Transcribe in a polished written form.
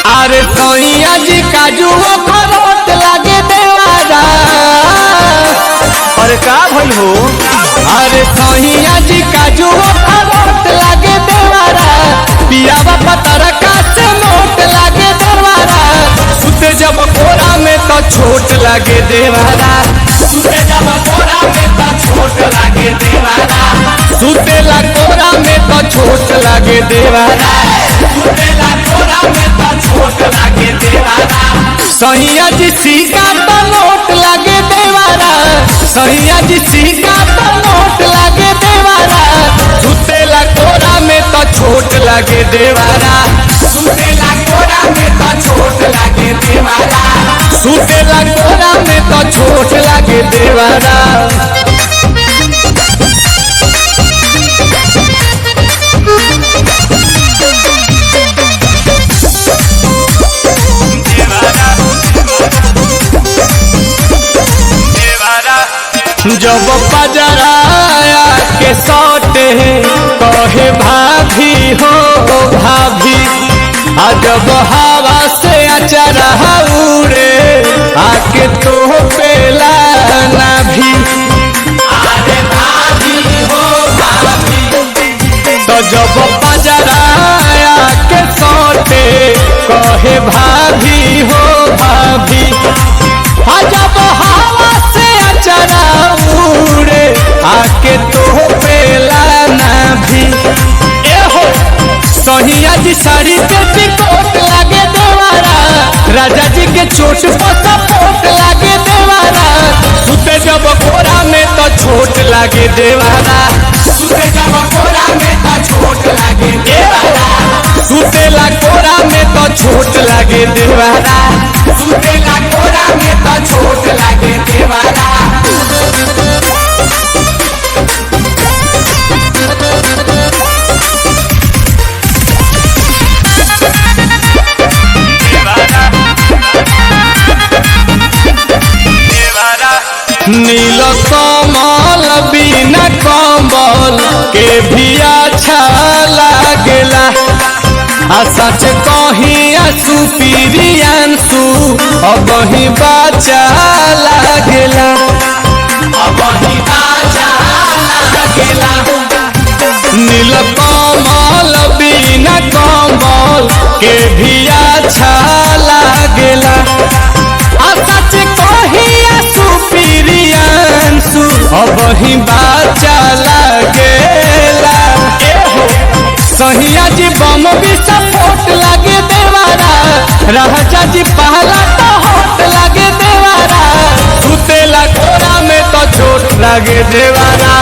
अरे सैया जी काजू अखरोट लागे देवारा। अरे का भइल हो? अरे सैया जी काजू अखरोट लागे देवारा, पियावा पतरा का से मोट लागे देवारा। सुते जब कोरा में तो छोट लागे देवारा, सुते जब कोरा में तो छोट लागे देवारा, सुतेला कोरा में तो छोट लागे देवारा, सुतेला कोरा में तो छोट लागे देवारा। सैया जी सीका तो नोट लागे देवारा, सैया जी सीका तो नोट लागे देवारा, सुतेला कोरा में तो छोट लागे देवारा, सुतेला कोरा में तो छोट लागे देवारा, सुतेला कोरा में तो छोट लागे देवारा। जब पजराया के सौटे कहे भाभी हो भाभी, आ जब हवा से अचरा उड़े आके तो पेला ना भी। अरे भाभी हो भाभी, तो जब पजराया के सौटे कहे भाभी हो भाभी, आ जब हवा से अचरा उड़े आके तो पेला ना भी। ए हो सहिया जी साड़ी पे पिकोट लागे देवारा, राजा जी के चोट पर सपोर्ट लागे देवारा, सुते जब कोरा में तो छोट लागे देवारा, सुते जब कोरा में तो छोट लागे देवारा, सुतेला कोरा में तो छोट लागे देवारा, सुतेला कोरा में तो छोट लागे देवारा। नील कमल बिना कम्बल के भी अच्छा लागेला, आ सच कही सुपीरियांसु अब ही बाचा लागेला, अब ही बाचा लागेला। नील कमल बिना कम्बल के भी अच्छा लागेला, आ सच कही सुपीरियांसु अब ही बाचा लागेला। ए हो सहिया जी बम भी सपोर्ट लागे देवारा, राजा जी पहला तो होट लागे देवारा, सुतेला कोरा में तो छोट लागे देवारा,